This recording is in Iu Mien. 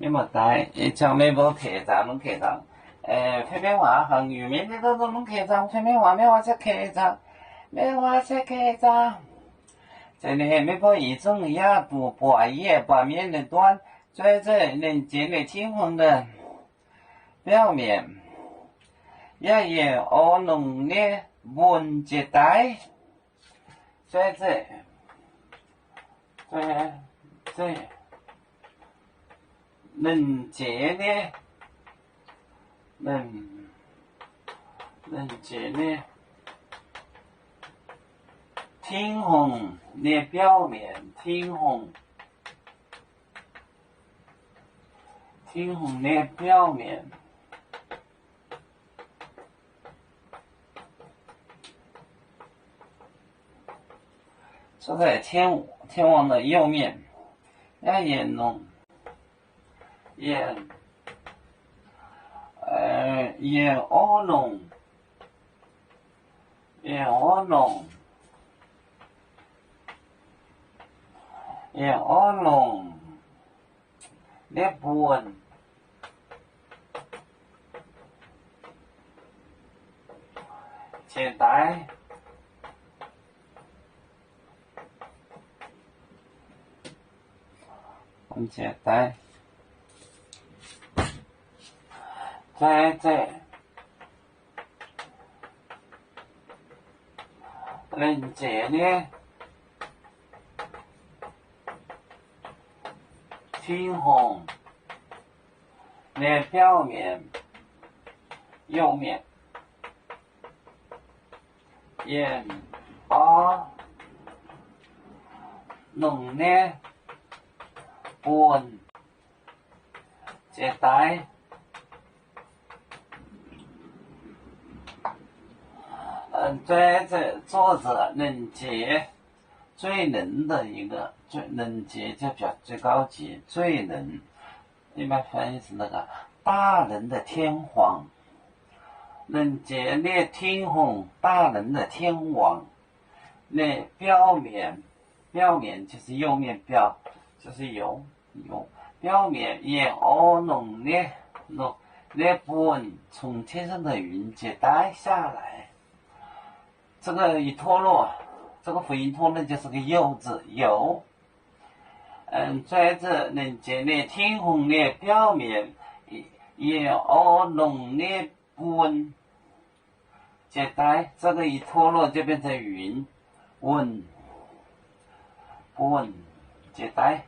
Mienh muoz-doic, ih zanc meih mbuo keix zaangc, longc keix zaangc, fei meiv waac, haaix nyungc mienh mienh duqv longc keix zaangc, fei meiv waac, meiv waac se keix zaangc, meiv waac se keix zaangc. Zeiz ninh meih mbuo yietc zungv yaac duqv buatc, yie buatc mienh ninh duqv zueiz zeiz ninh jiex ninh Tin-Hungh nyei biauv mienc, yaac yietc orv longc nyei mbun jiex daaih. Zueiz zeiz, zueiz zeiz ninh jiex nyei, ninh, ninh jiex nyei Tin-Hungh nyei biauv mienc, Tin-Hungh, Tin-Hungh nyei biauv mienc. Cuotv daaih Tin-Hungh nyei youh mienh, yaac yietc longc, yietc, yietc orv longc, yietc orv longc, yietc orv longc nyei mbun jiex daaih, jiex daaih, zueiz zeiz ninh jiex nyei Tin-Hungh nyei biauv mienc, youh mienc, yietc orv longc nyei mbun jiex daaih. Zueiz, 作者 ninh jiex 最能的一个, 最， ninh jiex 最高级, 最能, 一般翻译成那个大能的天皇. Ninh jiex nyei Tin-Hungh, 大能的天王, ninh biauv mienc, biauv mienc 就是右面标, 就是有 biauv mienc yietc orv longc nyei, nyei mbun 从天上的云 jiex daaih 下来. 这个以托洛，这个福音托洛就是个又字，有。 Zueiz zeiz ninh jiex nyei Tin-Hungh nyei biauv mienc yietc orv longc nyei mbun jiex daaih, 这个以托洛就变成云, wuonh, wuonh jiex daaih.